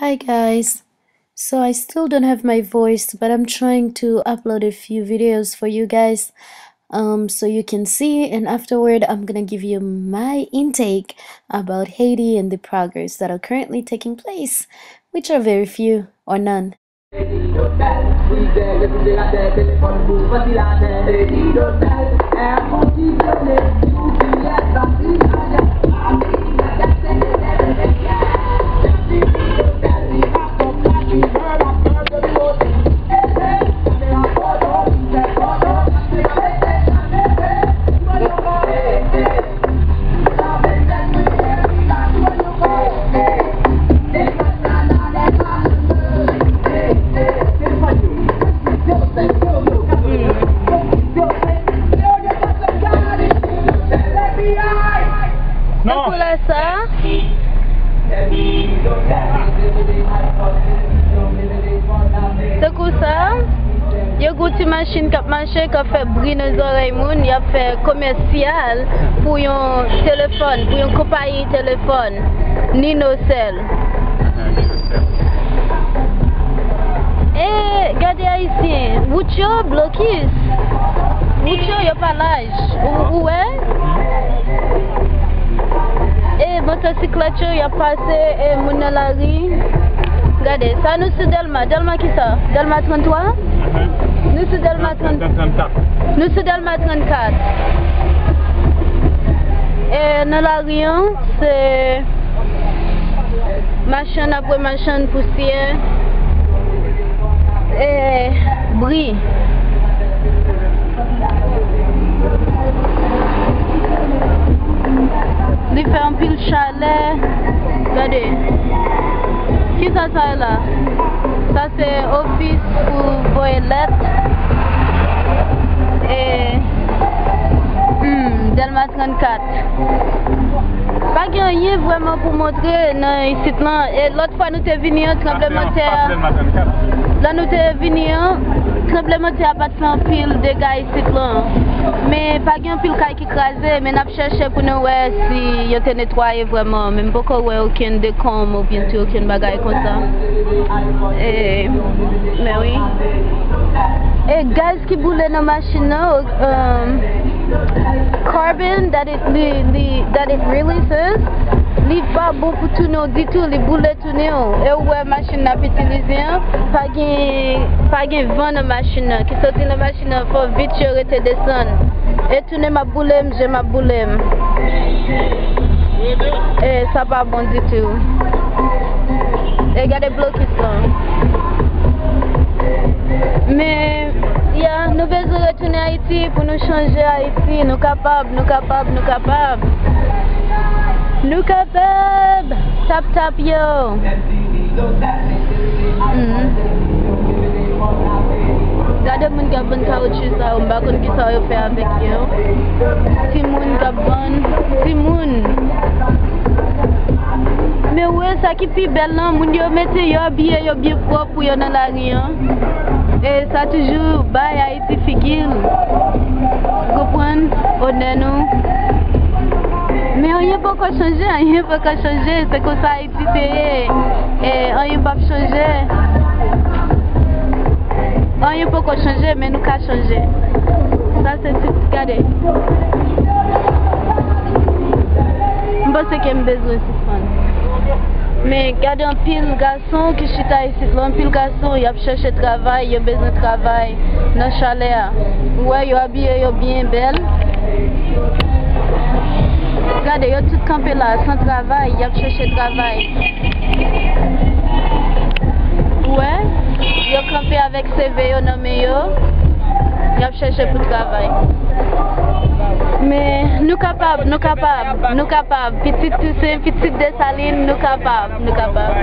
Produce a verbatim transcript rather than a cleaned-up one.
Hi guys. So I still don't have my voice, but I'm trying to upload a few videos for you guys, um, so you can see. And afterward, I'm gonna give you my intake about Haiti and the progress that are currently taking place, which are very few or none. Tankou lè sa, tankou sa, yo gen yon ti machin k ap mache, k ap fè bri nan zòrèy moun, y ap fè komèsyal pou yon telefòn, pou yon konpayi telefòn, Ninocell. E, gade Ayisyen, wout yo blokis. Wout yo, yo pa laj. Ou, ou wè? E, motosiklèt yo, y ap pase, e, moun nan lari. Gade, sa nou sou Dèlma. Dèlma ki sa? Dèlma trannntwa? Nou sou Dèlma trannkat. Nou sou Dèlma trannkat. E, nan lari an, se machann apre machann, pousyè, e, bri. Li fè anpil chalè. Gade. Kisa sa ye la? Sa se ofis pou voye lèt. E, hmm, Dèlma trannkat. Pa gen anyen vrèman pou montre nan isit lan. E lòt fwa nou te vini an, tranblemanntè a, lè nou te vini an, tranblemanntè a pa t fè anpil dega isit lan. Men pa gen anpil kay ki kraze, men n ap chèche pou nou wè si yo te netwaye vrèman. Men m poko wè okenn dekonm oubyen ti okenn bagay konsa. E, men wi. E gaz ki boule nan machin nan, um, carbon that it, li, li, that it releases, li pa bon pou tounen w ditou, li boule tounen w. E ou wè machin n ap itilize an, pa gen, pa gen van nan machin nan. Ki soti nan machin nan, fò vit yo rete desann. E tounen m ap boule m, je m ap boule m. E sa pa bon ditou. E gade blokis lan. Men, ya, nou bezwen retounen Ayiti pou nou chanje Ayiti. Nou kapab, nou kapab, nou kapab. Nou kapab! Tap tap yo! Mhm. Gade moun k ap vann kawotchou sa yo, m pa konn kisa yo fè avèk yo. Timoun k ap vann, timoun! Men wè, sa ki pi bèl lan, moun yo mete, yo abiye yo byen pwòp pou yo nan lari an. E sa toujou bay Ayiti figi l. Ou konprann? Onè nou. Men anyen poko chanje, anyen poko chanje. Se konsa Ayiti te ye. E anyen p ap chanje. Anyen poko chanje, men nou ka chanje. Sa se ti, gade. M panse ke m bezwen sispann. Men gade anpil gason ki chita isit la, anpil gason, y ap chèche travay, yo bezwen travay nan chalè a. Ou wè, yo abiye yo byen bèl. Gade, yo tout kanpe la, san travay, y ap chèche travay. Ou wè, yo kanpe avèk C V yo nan men yo, y ap chèche pou travay. Men nou kapab, nou kapab, nou kapab. Pitit Tousen, pitit Desalin, nou kapab, nou kapab.